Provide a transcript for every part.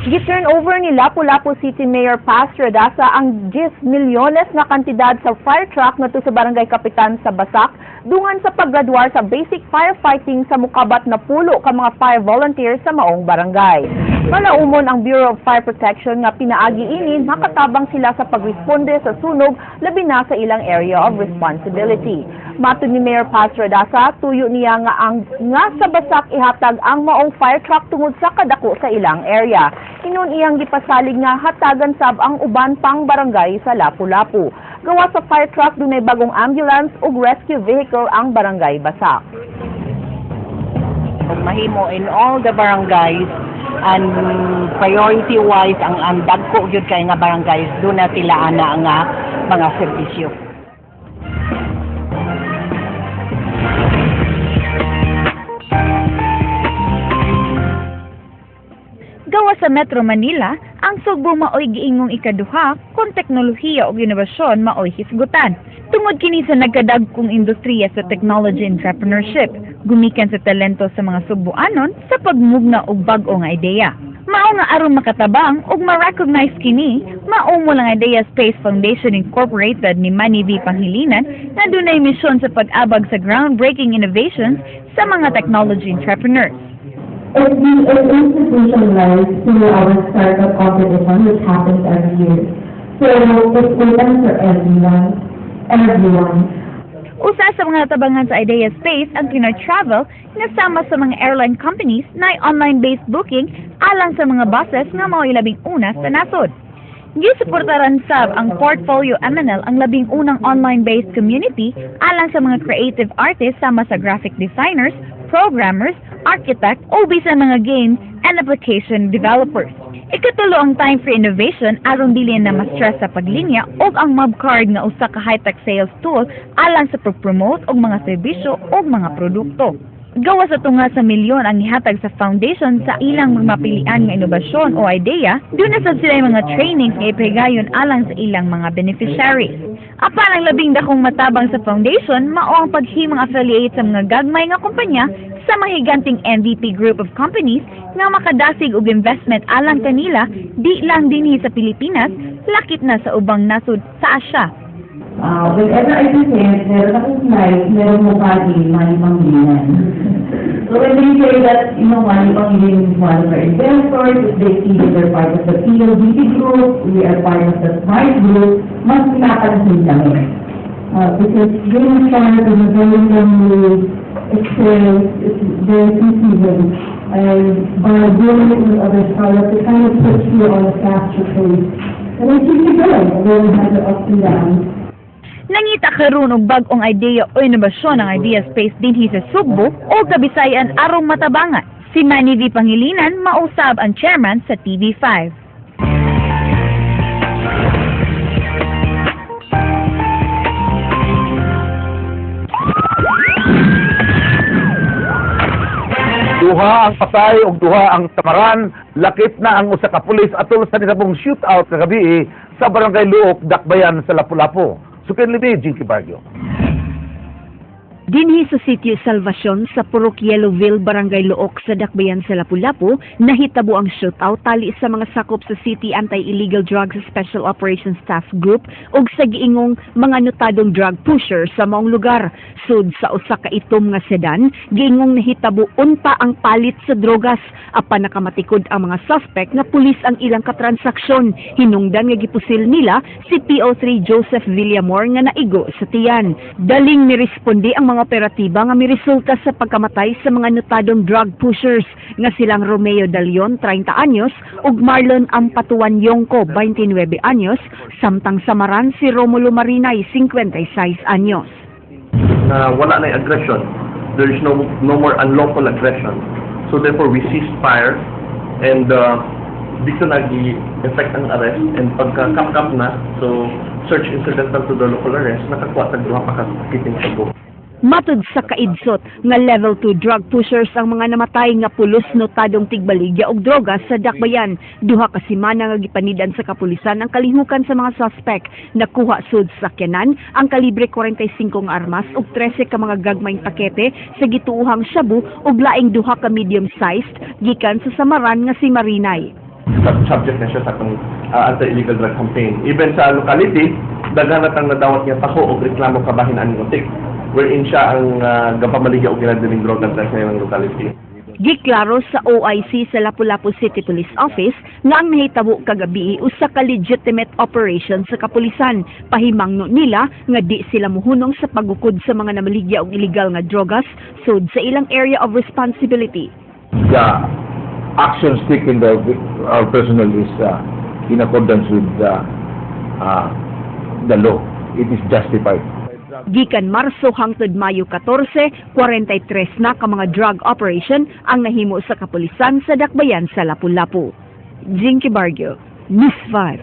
Gi-turn over ni Lapu-Lapu City Mayor Paz Radaza ang 10 milyones nga kantidad sa fire truck ngadto sa Barangay Kapitan sa Basak dungan sa paggraduar sa basic firefighting sa mukabat na pulo ka mga fire volunteers sa maong barangay. Manaumon ang Bureau of Fire Protection nga pinaagi ini makatabang sila sa pagresponde sa sunog labi na sa ilang area of responsibility. Matod ni Mayor Paz Radaza, tuyo niya nga ang nga sa Basak ihatag ang maong fire truck tungod sa kadako sa ilang area. Hinuon iyang gipasalig nga hatagan sab ang uban pang barangay sa Lapu-Lapu. Gawa sa fire truck, dunay bagong ambulance ug rescue vehicle ang Barangay Basak. Mahimo in all the barangays and priority wise ang dagko gyud kay nga barangays do na sila ana nga mga serbisyo. Gawa sa Metro Manila, ang Sugbo maoy giingong ikaduha kung teknolohiya ug inobasyon maoy hisgutan. Tungod kini sa nagkadagkong industriya sa technology entrepreneurship, gumikan sa talento sa mga Sugboanon sa pagmugna og bag-o nga ideya. Mao nga aron makatabang ug ma-recognize kini, mao mo lang Idea Space Foundation Incorporated ni Manny V. Pangilinan nga dunay misyon sa pag-abag sa groundbreaking innovations sa mga technology entrepreneurs. It's institutionalized through our startup competition, which happens every year. So it's open for everyone, everyone. Usa sa mga natabangan sa Idea Space ang Pinoy Travel nga sama sa mga airline companies na online-based booking alang sa mga buses nga mao'y labing una sa nasod. Gisuportaran sab ang Portfolio MNL, ang labing unang online-based community alang sa mga creative artists sama sa graphic designers, programmers, architect o bisan mga game and application developers. Ikatulo ang Time for Innovation aron dili na ma-stress sa paglinya ug ang Mobcard nga usa ka high-tech sales tool alang sa pag-promote og mga serbisyo ug mga produkto. Gawa sa tunga sa milyon ang ihatag sa foundation sa ilang mapilian nga inobasyon o idea, duna sad sila mga trainings nga ipahigayon alang sa ilang mga beneficiaries. Apan ang labing dakong matabang sa foundation mao ang paghimong affiliate sa mga gagmay nga kumpanya sa mahiganting MVP group of companies nga makadasig og investment alang kanila di lang dinhi sa Pilipinas, lakip na sa ubang nasod sa Asia. Whenever I present, meron akong slide, meron mukha ni Manny Pangilinan. So when they say that Manny Pangilinan is one of our investors, if they see that we're part of the PLDT group, we are part of the Smart group, mas pinapansin kami. Because being a startup is a very lonely experience, it's very confusing. And by doing it with other startups, it kind of puts you on a faster pace. And it keeps you going, although we have the ups and downs. Nangita karon og bag-ong idea o inobasyon ang Idea Space dinhi sa Sugbo o Kabisayan arong matabangan. Si Manny V. Pangilinan mausab ang chairman sa TV5. Duha ang patay ug duha ang samaran, lakip na ang usa ka pulis atol sa nitabong shootout kagabi sa Barangay Luok, Dakbayan sa Lapu-Lapu. Sukin libi, Jinky Barrio. Dinhi sa Sitio Salvacion sa Purok Yellowville, Barangay Luok sa Dakbayan sa Lapu-Lapu, nahitabo ang shootout tali sa mga sakop sa City Anti-Illegal Drugs Special Operations Task Group ug sa giingong mga notadong drug pusher sa maong lugar. Sud sa usa ka itom nga sedan, giingong nahitabo unta ang palit sa drogas apan nakamatikod ang mga suspect nga pulis ang ilang katransaksyon. Hinungdan nga gipusil nila si PO3 Joseph Villamor nga naigo sa tiyan. Daling niresponde ang mga operatiba nga miresulta sa pagkamatay sa mga notadong drug pushers nga silang Romeo Dalion, 30 anyos, ug Marlon Ampatuan Yongko, 29 anyos, samtang samaran si Romulo Marinay, 56 anyos. Na wala na aggression. There is no more unlawful aggression. So therefore we ceased fire and dito nag-effect ang arrest and pagka-kap-kap na, so search incidental to the local arrest, nakakuha tag duha pa ka kiting sago. Matud sa kaidsot nga level 2 drug pushers ang mga namatay nga pulos notadong tigbaligya og droga sa Dakbayan. Duha ka semana nga gipanidan sa kapulisan ang kalihukan sa mga suspect. Nakuha sud sa sakyanan ang kalibre 45 nga armas ug 13 ka mga gagmayng pakete sa gituohang shabu ug laing duha ka medium-sized gikan sa samaran nga si Marinay. Subject na siya sa atong anti-illegal drug campaign. Even sa locality, daghan na tang nadawat nga taho og reklamo kabahin aning otik, wherein siya ang gapamaligya og ginadiling droga sa iyang locality. Giklaro sa OIC sa Lapu-Lapu City Police Office nga ang nahitabo kagabi usa ka legitimate operation sa kapulisan. Pahimangno nila nga di sila muhunong sa pagukod sa mga namaligya og illegal nga drogas sud sa ilang area of responsibility. The actions taken by our personnel is in accordance with the law. It is justified. Gikan Marso hangtod Mayo 14, 43 na ka mga drug operation ang nahimo sa kapulisan sa Dakbayan sa Lapu-Lapu. Jinky Barrio, News 5.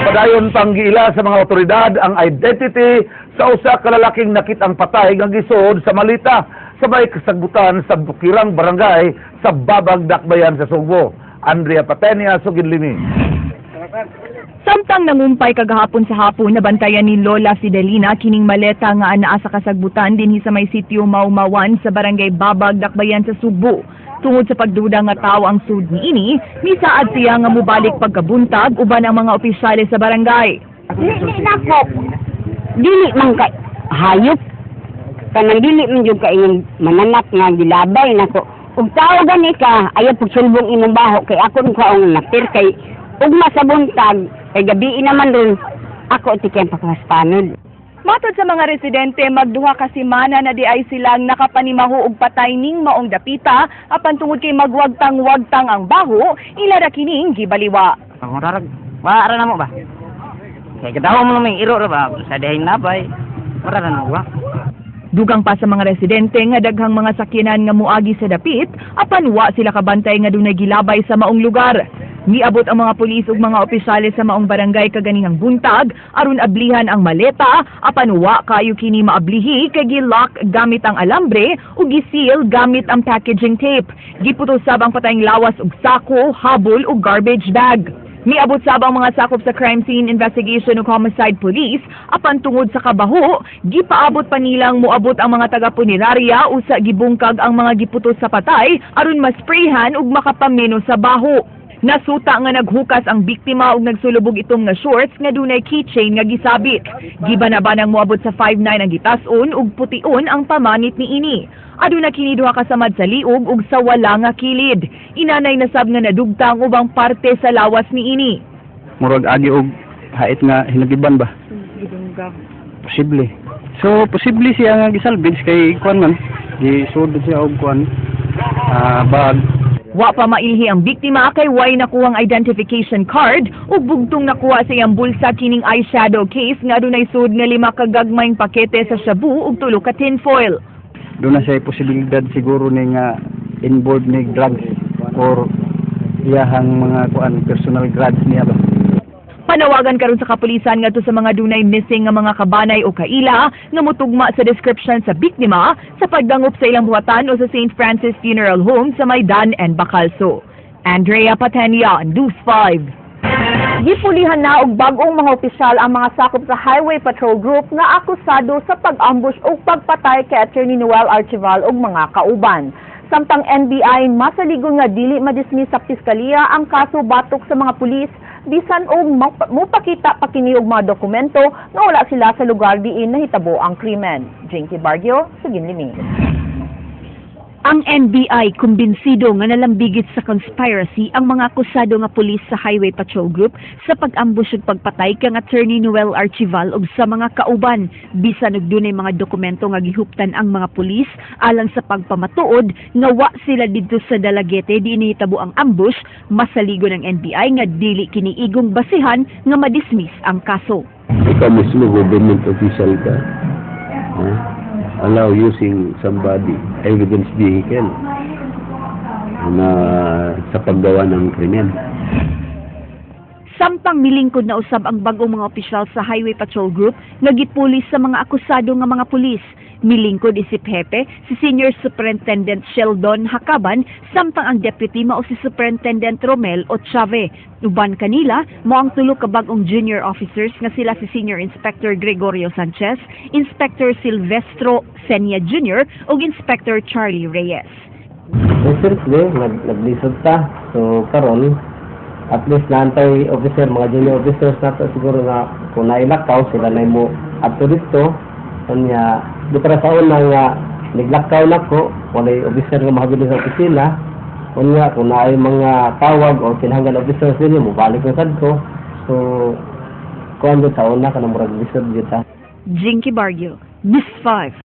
Padayon pang giila sa mga otoridad ang identity sa usa ka lalaking nakitang patay nga gisuod sa malita sa may kasagbutan sa Bukirang Barangay sa Babag, Dakbayan sa Sugbo. Andrea Patenia, sugid limi. Samtang nangumpay kagahapon sa hapon, nabantayan ni Lola Fidelina kining maleta nga anaa sa kasagbutan dinhi sa may sitio Maumawan sa Barangay Babag, Dakbayan sa Sugbo. Tungod sa pagduda nga tao ang sud niini, misaad siya nga mubalik pagkabuntag uban ang mga opisyales sa barangay. Dili nako. Dili man kay hayop. Kanang dili man jud kay imong mananak nga gilabay nako. Ug tao gani ka, ayaw pagsulbong imong baho kay ako kaong napir kay ugma sa buntag kay gabi naman ron ako ti kay pakaspanod. Matod sa mga residente, magduha ka semana na di ay silang nakapanimaho og patay ning maong dapita, apan tungod kay magwagtang-wagtang ang baho, ila ra kining gibaliwa. Ang rarag, wa ra na mo ba? Kay kadaho mo may iro ra ba sa dihing nabay. Wala ra na mo ba? Dugang pa sa mga residente nga daghang mga sakyanan nga muagi sa dapit, apan wa sila kabantay nga dunay gilabay sa maong lugar. Niabot ang mga pulis ug mga opisyales sa maong barangay kaganihang buntag aron ablihan ang maleta, apan wa kayo kini maablihi kay gi-lock gamit ang alambre ug gi-seal gamit ang packaging tape. Giputo sab ang patayng lawas og sako, habol ug garbage bag. Miabot sab ang mga sakop sa Crime Scene Investigation ug Homicide Police, apan tungod sa kabaho, gipaabot pa nilang moabot ang mga taga-punerarya usa gibungkag ang mga giputos sa patay aron masprayhan ug makapameno sa baho. Nasuta nga naghukas ang biktima ug nagsulubog itom nga shorts nga dunay keychain nga gisabit. Gibanabanang moabot sa 5'9 ang gitas-on ug pution ang pamanit niini. Aduna kini duha ka samad sa liog ug sa wala nga kilid. Inanay na sab nga nadugtang ubang parte sa lawas niini. Murag agi og hait nga hinagiban ba? Posible. So posible siya nga gisalvage kay kuan man. Gisudod siya og kuan bag. Wa pa mailhi ang biktima kay way nakuhang identification card ug bugtong nakuha sa iyang bulsa kining eyeshadow case nga adunay sud nga lima ka gagmayng pakete sa shabu ug tulo ka tinfoil. Doon na siya posibilidad siguro ni nga involved ni drugs or iyahang mga kuan, personal grudge niya ba. Panawagan karon sa kapulisan ngadto sa mga dunay missing nga mga kabanay o kaila nga mutugma sa description sa biktima sa pagdangop sa ilang buhatan o sa St. Francis Funeral Home sa Maidan and Bacalso. Andrea Patenia, News 5. Gipulihan na og bag-ong mga opisyal ang mga sakop sa Highway Patrol Group nga akusado sa pag-ambush o pagpatay kay Attorney Noel Archival ug mga kauban. Samtang NBI masaligon nga dili madismiss sa piskalya ang kaso batok sa mga pulis bisan og mupakita pa kini og mga dokumento nga wala sila sa lugar diin nahitabo ang krimen. Jinky Barrio, sugin limi. Ang NBI kumbinsido nga nalambigit sa conspiracy ang mga akusado nga pulis sa Highway Patrol Group sa pag-ambush ug pagpatay kang Attorney Noel Archival ug sa mga kauban, bisan og dunay mga dokumento nga gihuptan ang mga pulis alang sa pagpamatuod nga wa sila didto sa Dalaguete diin nahitabo ang ambush. Masaligon ang NBI nga dili kini igong basihan nga madismiss ang kaso. Ikaw mismo, government official ka. Ha? Allow using somebody, evidence vehicle na sa paggawa ng krimen. Samtang milingkod na usab ang bag-ong mga opisyal sa Highway Patrol Group nga gipulis sa mga akusado nga mga pulis. Milingkod isip hepe si Senior Superintendent Sheldon Hakaban, samtang ang deputy mao si Superintendent Romel Ochave. Uban kanila mao ang tulo ka bag-ong junior officers nga sila si Senior Inspector Gregorio Sanchez, Inspector Silvestro Senia Jr. ug Inspector Charlie Reyes. Eh, siyempre, naglisod ta. So, karon At least naantay officer, mga junior officers nato siguro nga kung nailakaw sila na mo adto dito. Unya di para sa una nga naglakaw nako, walay officer nga mahabilin sa opisina. Unya kung naay mga tawag o kinahanglan officers dinhi, mobalik na sad ko. So kuan jud sa una, kanang murag lisod jud ta. Jinky Barrio, News 5.